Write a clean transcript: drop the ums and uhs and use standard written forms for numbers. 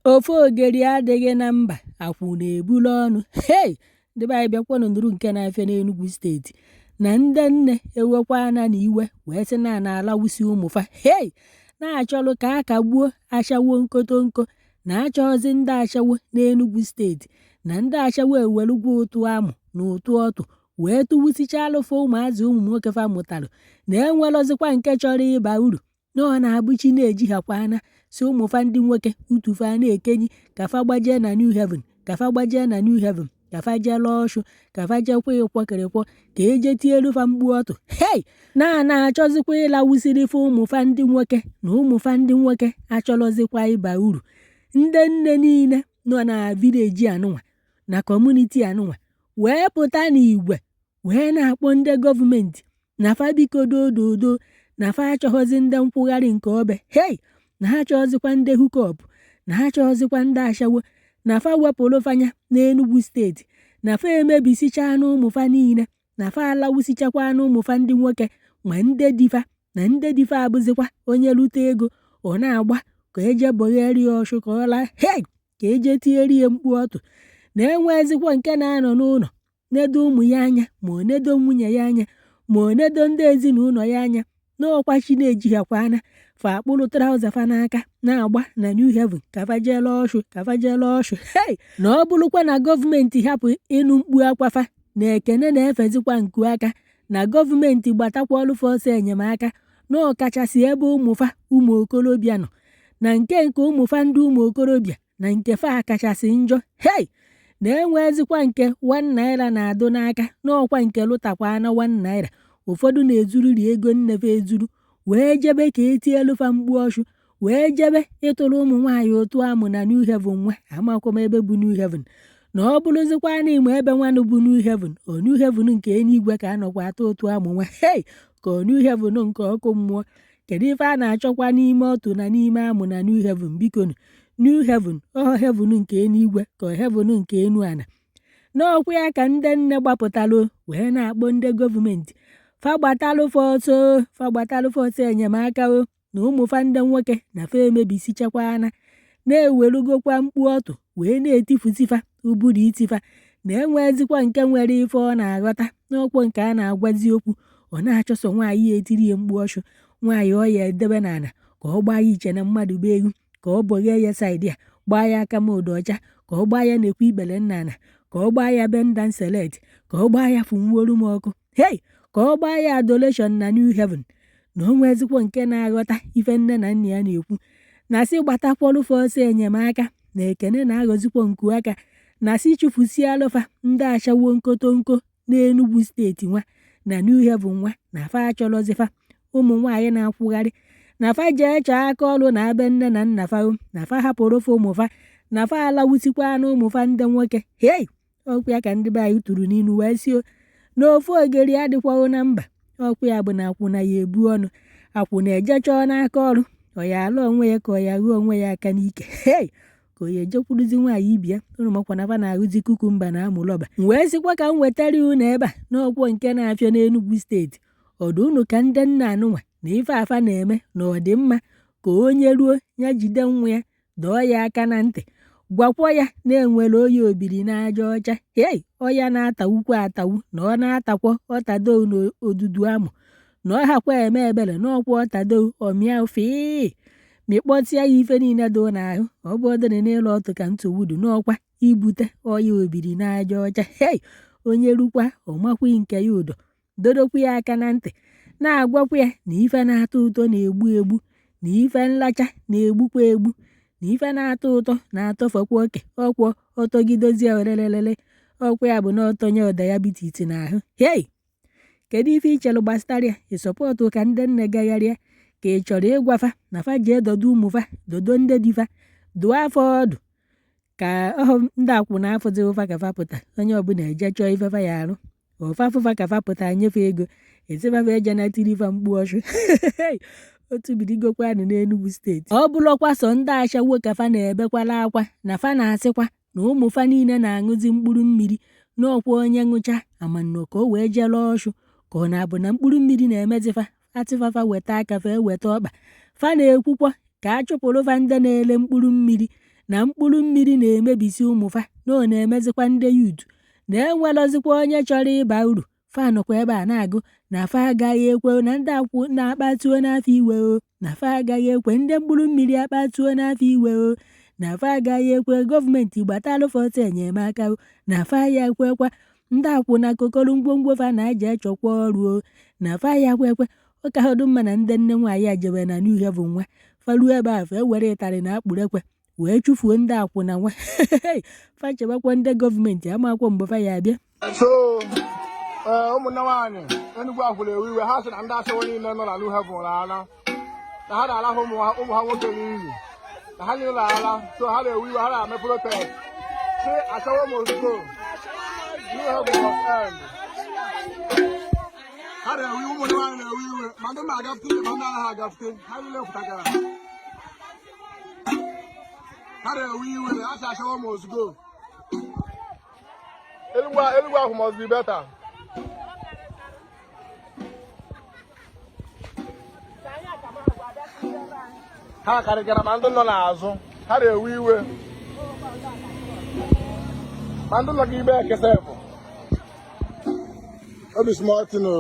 Ofe ogeri adịghị na mba, akwụna ebulu ọnụ. Hei! Ndị be anyị, bịakwanụ nụrụ nke na-afịa n'Enugu Steeti na ndị nne ewekwana na iwe wee sị na na-alawusi ụmụ fa. Hei! Na-achọlụ ka a kagbuo ashawo nkotonko na achọghịzị ndị ashawo n'Enugu Steeti, na ndị ashawo ewelugwu ụtụ amụ na ụtụ ọtụ wee tụwusichalụ fa ụmụazị ụmụ nwoke fa mụtalụ, na enwelọzikwa nke chọrọ ịba uru, na ọ na-abụ chi na-eji ha kwana si ụmụ fa ndị nwoke utu fa na-ekenyi ka fa gbajee na New Haven, ka fa gbajee na New Haven, ka fa jee lụọ ọshụ, ka fa jee kwa ịkwọkịrịkwọ, ka eje tielu fa mkpu ọtụ. Hei! Na na-achọzikwa ịlawusiri fa ụmụ fa ndị nwoke, na ụmụ fa ndị nwoke achọrọzikwa ịba uru. Ndị nne niile nọ na village anụnwa na community anụnwa wee pụta n'igwe wee na-akpọ ndị gọọmenti na fa biko dododo, na fa achọghọzi ndị nkwụgharị nke obe. Hei! Na ha achọghọzikwa ndị hookup, na ha achọghọzikwa ndị ashawo, na fa wepụrụ fanya n'Enugu Steeti, na fa emebisichaa na ụmụ fa niile, na fa alawusichakwa na ụmụ fa ndị nwoke ma ndị di fa, na ndị di fa abụzikwa onye lute ego ọ na-agba ka eje bọgherie ọshụ ka ọ laa. Hei! Ka eje tieri ya mkpu ọtụ, na enwezikwa nke na-anọ n'ụlọ nedo ụmụ ya anya, ma ọ nedo nwunye ya anya, ma ọ nedo ndị ezinụlọ ya anya, n'ọkwa chi na-eji ha kwana fa akpụrụ trouser fa n'aka na-agba na New Haven ka fa jee lụọ ọshụ, ka fa jee lụọ ọshụ. Hei! Na ọ bụrụkwa na gọọmenti hapụ ịnụ mkpu akwa fa, na ekene na-efezikwa nku aka, na gọọmenti gbatakwọlụ fa ọsọ enyemaka, na ọkachasị ebe ụmụ fa ụmụ okorobịa nọ, na nke nke ụmụ fa ndị ụmụ okorobịa na nke fa kachasị njọ. Hei! Na enwezikwa nke 1 naira na-adụ n'aka, n'ọkwa nke lụtakwa na 1 naira, ụfọdụ na-ezuriri ego nnefe ezuru wee jebe ka etielu fa mkpu ọshụ, wee jebe ịtụrụ ụmụ nwaanyị ụtụ amụ na New Haven. Nwa amakwa m ebe bụ New Haven, na ọ bụrụzikwa na ịma ebe nwanụ bụ New Haven, ọ New Haven nke eluigwe ka a nọkwa atụ ụtụ amụ nwa? Hei! Ka ọ New Haven nke ọkụ mmụọ? Kedu ife a na-achọkwa n'ime ọtụ na n'ime amụ na New Haven? Bikonu, New Haven ọ heaven nke eluigwe ka ọ heaven nke enu ana? N'ọkwa ya ka ndị nne gbapụtalụ wee na-akpọ ndị gọọmenti fa gbatalụ fa ọsọ, fa gbatalụ fa ọsọ enyemaka o, na ụmụ fa ndị nwoke na fa emebisichakwana, na-ewelugokwa mkpu ọtụ wee na-etifusi fa ụbụrụ iti fa, na enwezikwa nke nwere ife ọ na-aghọta n'ọkwọ nke a na-agwazi okwu. Ọ na-achọsọ nwaanyị ya etiri ya mkpu ọchụ, nwaanyị ọ ya edebe n'ala ka ọ gbaa ya iche na mmadụ bụ egwu, ka ọ bọghee ya side ya, gbaa ya aka ma ụdọ ọcha, ka ọ gbaa ya na-ekwu ikpere nna ana, ka ọ gbaa ya bend and select, ka ọ gbaa ya fụnwuoru m ọkụ. Hei! Ka ọ gbaa ya adoration na New Haven. Na o nwezikwa nke na-aghọta ife nne na nna ya na-ekwu, na sị gbatakwọlụ fa ọsọ enyemaka, na ekene na-aghọzikwa nku aka, na sị chụfusialụ fa ndị ashawo nkotonko n'Enugu Steeti nwa na New Haven nwa, na fa achọrọzi fa ụmụ nwaanyị na-akwụgharị, na fa jee chọọ aka ọrụ na be nne na nna fa, na fa hapụrụ fa ụmụ fa, na fa alawusikwa na ụmụ fa ndị nwoke. Hei! Ọkwa ya ka ndị be anyị tụrụ n'inu wee sio na ofu ogeri adịkwaghị na mba. Ọkwa ya bụ na akwụna ya ebu ọnụ, akwụna eje chọọ n'aka ọrụ, ọ ya alụ onwe ya ka ọ ya ghuo onwe ya aka n'ike. Hei! Ka ọ ya ejekwuruzi nwaanyị ibi ya ụnụ makwa na fa na-ahụzi cucumber na amụlọba. M wee sịkwa ka m wetara unu ebe a n'ọkwọ nke na-afịa n'Enugu Steeti. Ọdụ unu ka ndị nna anụnwa na ife afa na-eme na ọ dị mma ka onye ruo ya jide nwa ya, dọọ ya aka na ntị, gwakwa ya na enwere oyi obiri n'aja ọcha. Hei! Ọya na-atawukwa atawu, na ọ na-atakwa ọtado n'odudu amụ, na ọ hakwa eme ebere n'ọkwa ọtado ọmịa fii mịkpọtịa ya ife niile dị n'ahụ. Ọ bụ ọdịrị n'ịlụ ọtụ ka nsogbu dị n'ọkwa ibute ọya obiri n'aja ọcha. Hei! Onye rukwa ọmakwa nke ya ụdọ, dodokwa ya aka na ntị, na-agwakwa ya na ife na-atọ ụtọ na-egbu egbu, na ife nlacha na-egbukwa egbu, na ife na-atọ ụtọ na-atọfekwa oke, ọkwọ ọtọgidozie orelelele, ọkwa ya bụ na ọtọnye diabetes n'ahụ. Hei! Kedu ife ị chelụ gbasara ya? Ị support ka ndị nne gagharịa, ka ị chọrọ ịgwafa na fa jee dodo ụmụ fa, dodo ndị di fa, dụọ afọ ọdụ ka ọhụ ndị akwụna afụzi ụfa ka fa pụta, onye ọbụla eje chọọ ife fa ya arụ ofe afụfa ka fa pụta nyefe ego, esifafa eje na tiri fa mkpu ọchụ. Otu bidigokwanụ n'Enugu Steeti. Ọ bụrụkwa sọ ndị ashawo ka fa na-ebekwala akwa, na fa na-asịkwa na ụmụ fa niile na-aṅụzi mkpụrụ mmiri, n'ọkwa onye ṅụcha amanno ka o wee jee lụọ ọchụ, ka ọ na-abụ na mkpụrụ mmiri na-emezi fa atịfafa weta aka fa eweta ọkpa. Fa na-ekwukwa ka a chụpụrụ fa ndị na-ele mkpụrụ mmiri. Na mkpụrụ mmiri na-emebisi ụmụ fa, na ọ na-emezikwa ndị youth na enwerọzikwa onye chọrọ ịba uru. Fa nọkwa ebe a na-agụ na fa agaghị ekwe na ndị akwụ na-akpatuo n'afọ iwe o, na fa agaghị ekwe ndị mkpụrụ mmiri akpatuo n'afọ iwe o, na fa agaghị ekwe gọọmenti gbatalụ fa ọsọ enyemaka o, na fa ya ekwekwa ndị akwụna kokoro ngwongwo fa na-aja echọkwa ọrụ o, na fa ya ekwekwe. Ọ ka họdụ mma na ndị nne nwaanyị a jebe na New Haven nwa fa ruo ebe a, fa ewere ịtarị na akpụrekwe wee chụfuo ndị akwụna nwa. Fa chebakwa ndị gọọmenti amakwa mgbe fa ya abịa. So ụmụnne nwaanyị Enugwu Akwụna ewe iwe. Ha sị na ndị ashawo niile nọ na New Haven ala, na ha na-alahụ ụmụ ha nwoke n'iyi, na ha niile na-ala. So ha na-ewe iwe, ha na-eme protest sị ashawo must go, New Haven must end. Ha na-ewe iwe, ụmụnne nwaanyị na-ewe iwe, ma ndị na-agafete, ma ndị anaghị agafete, ha niile pụtagara. Ha na-ewe iwe, ha sị ashawo must go, Enugwu Akwụ must be better. Ha karịgara ma ndị nọ n'azụ, ha na-ewe iwe, ma ndị nọ n'ime ekesefụ. No be small thing o.